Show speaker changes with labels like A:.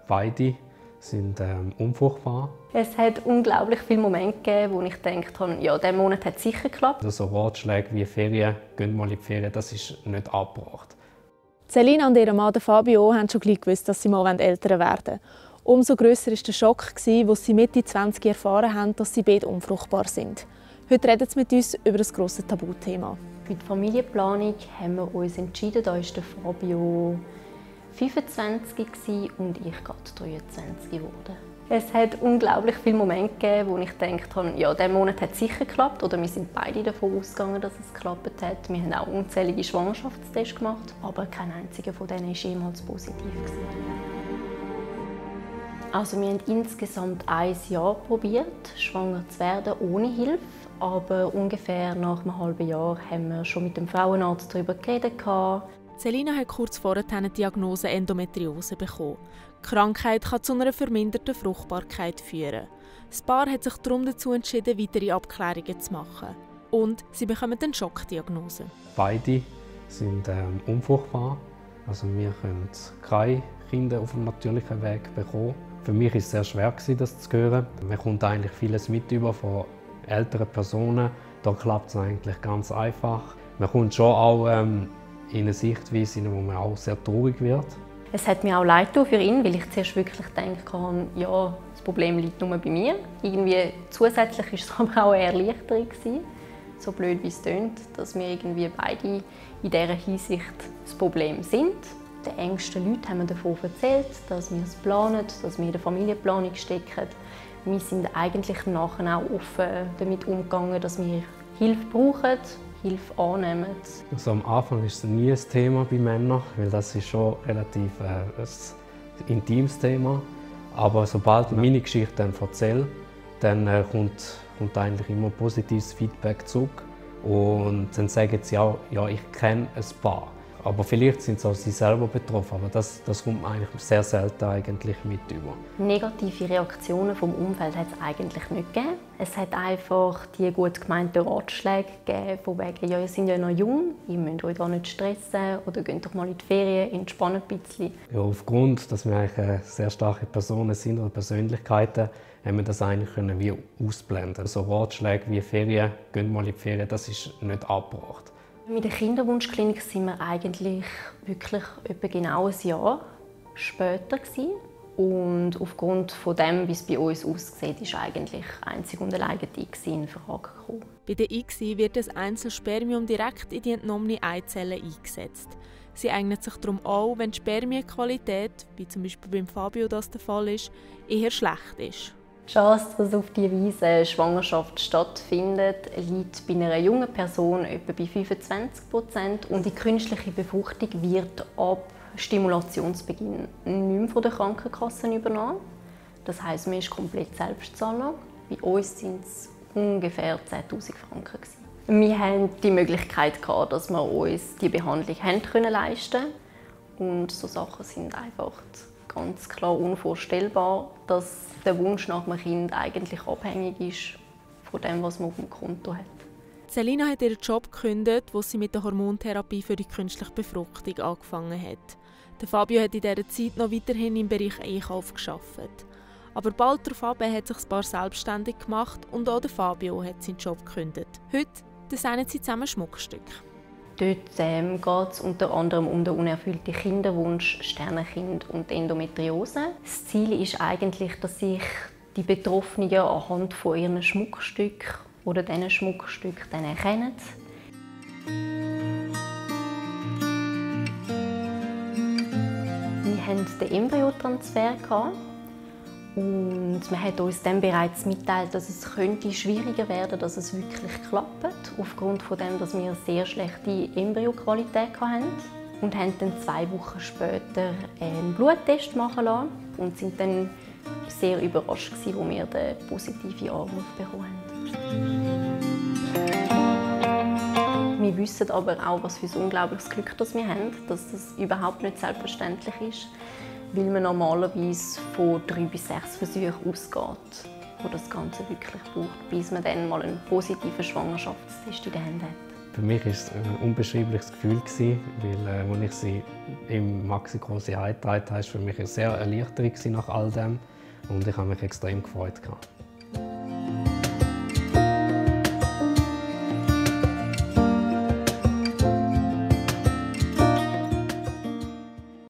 A: Beide sind unfruchtbar.
B: Es hat unglaublich viele Momente gegeben, wo ich gedacht habe, ja, dieser Monat hat sicher geklappt.
A: Also Ratschläge wie Ferien, gehen mal in die Ferien, das ist nicht angebracht.
C: Selina und ihr Mann Fabio haben schon gleich gewusst, dass sie mal Eltern werden wollen. Umso grösser war der Schock, als sie Mitte 20 erfahren haben, dass sie beide unfruchtbar sind. Heute reden sie mit uns über ein grosses Tabuthema.
B: Für die Familienplanung haben wir uns entschieden, da war der Fabio 25 und ich gerade 23 geworden. Es hat unglaublich viele Momente gegeben, wo ich gedacht habe, ja, dieser Monat hat sicher geklappt. Oder wir sind beide davon ausgegangen, dass es geklappt hat. Wir haben auch unzählige Schwangerschaftstests gemacht, aber kein einziger von denen war jemals positiv. Also wir haben insgesamt 1 Jahr probiert, schwanger zu werden ohne Hilfe. Aber ungefähr nach einem halben Jahr haben wir schon mit dem Frauenarzt darüber geredet.
C: Selina hat kurz vorher die Diagnose Endometriose bekommen. Die Krankheit kann zu einer verminderten Fruchtbarkeit führen. Das Paar hat sich darum dazu entschieden, weitere Abklärungen zu machen. Und sie bekommen eine Schockdiagnose.
A: Beide sind unfruchtbar. Also wir können keine Kinder auf dem natürlichen Weg bekommen. Für mich war es sehr schwer, das zu hören. Man kommt eigentlich vieles mit über von älteren Personen. Da klappt es eigentlich ganz einfach. Man kommt schon auch in eine Sichtweise, wo man auch sehr traurig wird.
B: Es hat mir auch leid für ihn, weil ich zuerst wirklich gedacht habe, ja, das Problem liegt nur bei mir. Irgendwie zusätzlich war es aber auch eine Erleichterung, so blöd wie es klingt, dass wir irgendwie beide in dieser Hinsicht das Problem sind. Den engsten Leuten haben wir davon erzählt, dass wir es planen, dass wir in der Familienplanung stecken. Wir sind eigentlich nachher auch offen damit umgegangen, dass wir Hilfe brauchen, Hilfe annehmen.
A: Also am Anfang ist es nie ein Thema bei Männern, weil das ist schon relativ ein intimes Thema. Aber sobald ich meine Geschichte dann erzähle, dann kommt eigentlich immer positives Feedback zurück. Und dann sagen sie auch, ja, ich kenne ein Paar. Aber vielleicht sind sie auch sie selber betroffen, aber das kommt eigentlich sehr selten eigentlich mit über.
B: Negative Reaktionen vom Umfeld hat es eigentlich nicht gegeben. Es hat einfach die gut gemeinten Ratschläge gegeben, von wegen, ja, ihr seid ja noch jung, ihr müsst euch da nicht stressen oder geht doch mal in die Ferien, entspannt ein bisschen.
A: Ja, aufgrund, dass wir eigentlich sehr starke Personen sind oder Persönlichkeiten, haben wir das eigentlich können wie ausblenden. So Ratschläge wie Ferien, gehen mal in die Ferien, das ist nicht angebracht.
B: Mit der Kinderwunschklinik sind wir eigentlich wirklich etwa genau ein Jahr später gewesen. Und aufgrund von dem, wie es bei uns aussieht, ist eigentlich einzig und allein die ICSI in Frage gekommen.
C: Bei der ICSI wird das Einzelspermium direkt in die entnommene Eizelle eingesetzt. Sie eignet sich darum auch, wenn die Spermienqualität, wie zum Beispiel beim Fabio das der Fall ist, eher schlecht ist.
B: Die Chance, dass auf diese Weise eine Schwangerschaft stattfindet, liegt bei einer jungen Person etwa bei 25% und die künstliche Befruchtung wird ab Stimulationsbeginn nicht mehr von der Krankenkasse übernommen. Das heisst, man ist komplett Selbstzahler. Bei uns sind es ungefähr 10'000 Franken. Wir hatten die Möglichkeit, dass wir uns die Behandlung leisten konnten. Und so Sachen sind einfach ganz klar unvorstellbar, dass der Wunsch nach einem Kind eigentlich abhängig ist von dem, was man auf dem Konto hat.
C: Selina hat ihren Job gekündigt, als sie mit der Hormontherapie für die künstliche Befruchtung angefangen hat. Der Fabio hat in dieser Zeit noch weiterhin im Bereich Einkauf gearbeitet. Aber bald darauf hat sich das Paar selbstständig gemacht und auch der Fabio hat seinen Job gekündigt. Heute designen sie zusammen Schmuckstücke.
B: Dort geht es unter anderem um den unerfüllten Kinderwunsch, Sternenkind und Endometriose. Das Ziel ist eigentlich, dass sich die Betroffenen anhand von ihren Schmuckstücken oder diesen Schmuckstücken dann erkennen. Wir hatten den Embryotransfer und man hat uns dann bereits mitgeteilt, dass es schwieriger werden könnte, dass es wirklich klappt, aufgrund von dem, dass wir eine sehr schlechte Embryoqualität hatten. Und haben dann 2 Wochen später einen Bluttest machen lassen und sind dann sehr überrascht gewesen, als wir den positiven Anruf bekommen haben. Wir wissen aber auch, was für ein unglaubliches Glück das wir haben, dass das überhaupt nicht selbstverständlich ist, weil man normalerweise von 3 bis 6 Versuchen ausgeht, wo das Ganze wirklich braucht, bis man dann mal einen positiven Schwangerschaftstest in der Hand hat.
A: Für mich war es ein unbeschreibliches Gefühl, weil als ich sie im Maxi Große heimgetragen habe, war für mich eine sehr Erleichterung nach all dem und ich habe mich extrem gefreut.